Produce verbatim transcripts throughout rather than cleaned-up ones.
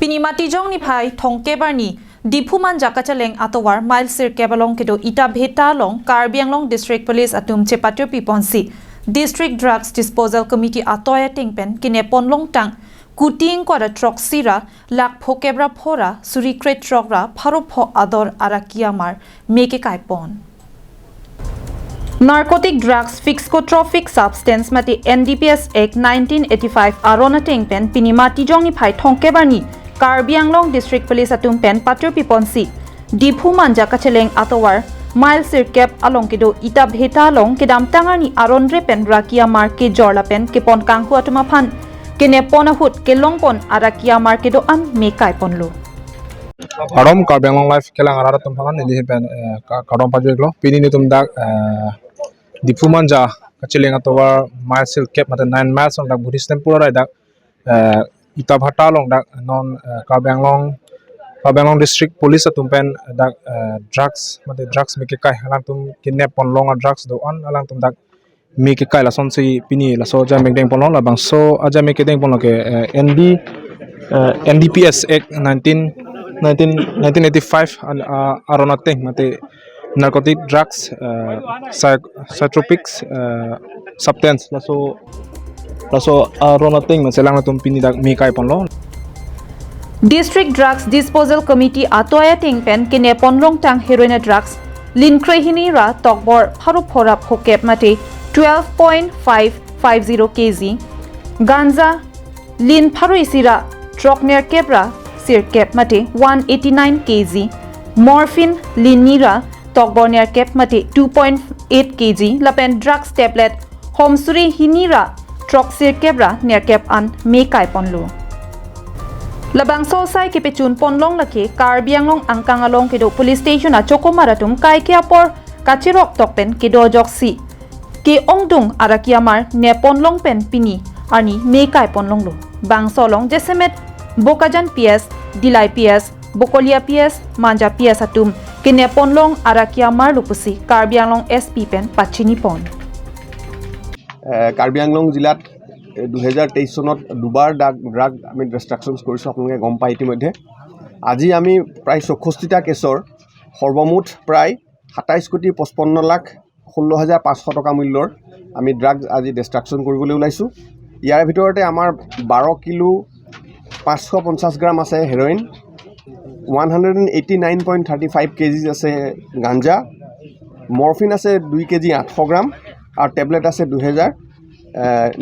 Pini Matijong niphai thomkep arni Diphu Manja kacheleng atovar mile sirkep along kedo Itabheta along Karbi Anglong District Police atum chepatirpi ponsi District Drugs Disposal Committee atoi ateng pen kene ponlongtang kuti ingkoi ra throksi ra lakh phokep ra pho ra suri kre throk ra pharo pho ador araki amar me kekai pon. Narcotic Drugs Psychotropic Substance mate N D P S Act nineteen eighty-five aron ateng pen pini Matijong niphai thomkep arni Karbi Anglong District Police atum pen patirpi ponsi Diphu Manja kacheleng atovar mile sirkep along kedo Itabheta along kedamtang arni aron re pen raki amar kejor lapen kepon kanghu atum aphan kene pon ahut kelong pon araki amar kedo an me kai ponlo. Arom Karbi Anglong Live kelang arat atum aphan neli pen, eh, ka-, kardom pajirlo. Pini nelitum dak, eh, Diphu Manja kacheleng atovar mile sirkep mate nine miles along dak Buddhist temple arai dak, eh, Itabheta along dak non, eh, Karbi Anglong, Karbi Anglong District Police atum pen dak, eh, drugs mate drugs me kekai alangtum kidnap ponlong a drugs do-an alangtum dak me kekai lasonsi pini laso ajai me kedeng ponlo. Labangso ajai me kedeng ponlo ke, eh, N D, eh, N D P S Act nineteen, nineteen, nineteen eighty-five an, ah, aron ateng mate Narcotic Drugs, eh, Psy-, Psychotropics, eh, Substance laso, laso aron ateng mate alangtum pini dak me kai ponlo. District Drugs Disposal Committee atoi ateng pen kene ponlongtang heroin drugs lin kre hini ra tokbor pharo pho ra phokep mate twelve point five five zero K G, ganja lin pharo isi ra throk nerkep ra sirkep mate one eighty-nine K G, morphine lin ni ra tokbor nerkep mate two point eight K G lapen drugs tablet hom suri hini ra throk sirkep ra nerkep an me kai ponlo. Labangso asai kepechun ponlong lake Karbi Anglong angkang along kedo police station achokomar atum kaike apor kachirok tok pen kedo ajoksi ke-ongdung araki amar ne ponlong pen pini arni me kai ponlonglo. Bangso along jasemet Bokajan P S, Dillai P S, Bokolia P S, Manja P S atum kene ponlong araki amar lo pusi Karbi Anglong S P pen pachini pon. এ, কাৰ্বি আংলং জিলাত, এ, দুহেজাৰ তেইছ চনত দুবাৰ drug, drug আমি ডিষ্ট্ৰাকশ্যনছ কৰিছোঁ, আপোনালোকে গম পায় ইতিমধ্যে। আজি আমি প্ৰায় চৌষষ্ঠিটা কেছৰ সৰ্বমুঠ প্ৰায় সাতাইছ কোটি পঁচপন্ন লাখ ষোল্ল হাজাৰ পাঁচশ টকা মূল্যৰ আমি ড্ৰাগছ আজি ডিষ্ট্ৰাকশ্যন কৰিবলৈ ওলাইছোঁ। ইয়াৰ ভিতৰতে আমাৰ বাৰ কিলো পাঁচশ পঞ্চাছ গ্ৰাম আছে heroin, one hundred and eighty nine point thirty five কেজিজ আছে গাঞ্জা, মৰফিন আছে দুই কেজি আঠশ গ্ৰাম আৰু টেবলেট আছে দুহেজাৰ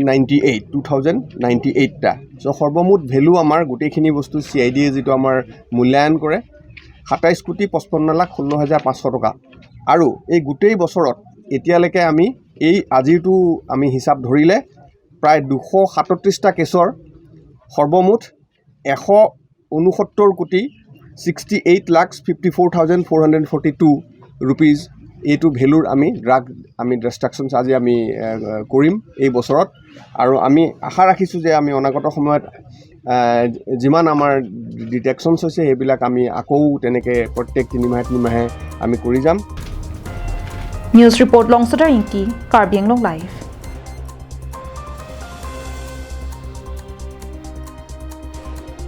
ninety eight, two thousand ninety এইটটা। চ' সৰ্বমুঠ ভেলু আমাৰ গোটেইখিনি বস্তু চি আই ডিয়ে যিটো আমাৰ মূল্যায়ন কৰে, সাতাইছ কোটি পঁচপন্ন লাখ ষোল্ল হাজাৰ পাঁচশ টকা। আৰু এই গোটেই বছৰত এতিয়ালৈকে আমি এই আজিৰটো আমি হিচাপ ধৰিলে প্ৰায় দুশ সাতত্ৰিছটা কেছৰ সৰ্বমুঠ এশ ঊনসত্তৰ কোটি sixty eight lakh fifty four thousand four hundred forty two rupees এইটো ভেলুৰ আমি ড্ৰাগ আমি ডিষ্ট্ৰাকশ্যনছ আজি আমি, এ, কৰিম এই বছৰত। আৰু আমি আশা ৰাখিছোঁ যে আমি অনাগত সময়ত, এ, যিমান আমাৰ ডিটেকশ্যনছ হৈছে সেইবিলাক আমি আকৌ তেনেকৈ প্ৰত্যেক তিনিমাহে তিনিমাহে আমি কৰি যাম। News report Longsota Ingti, Karbi Anglong Live.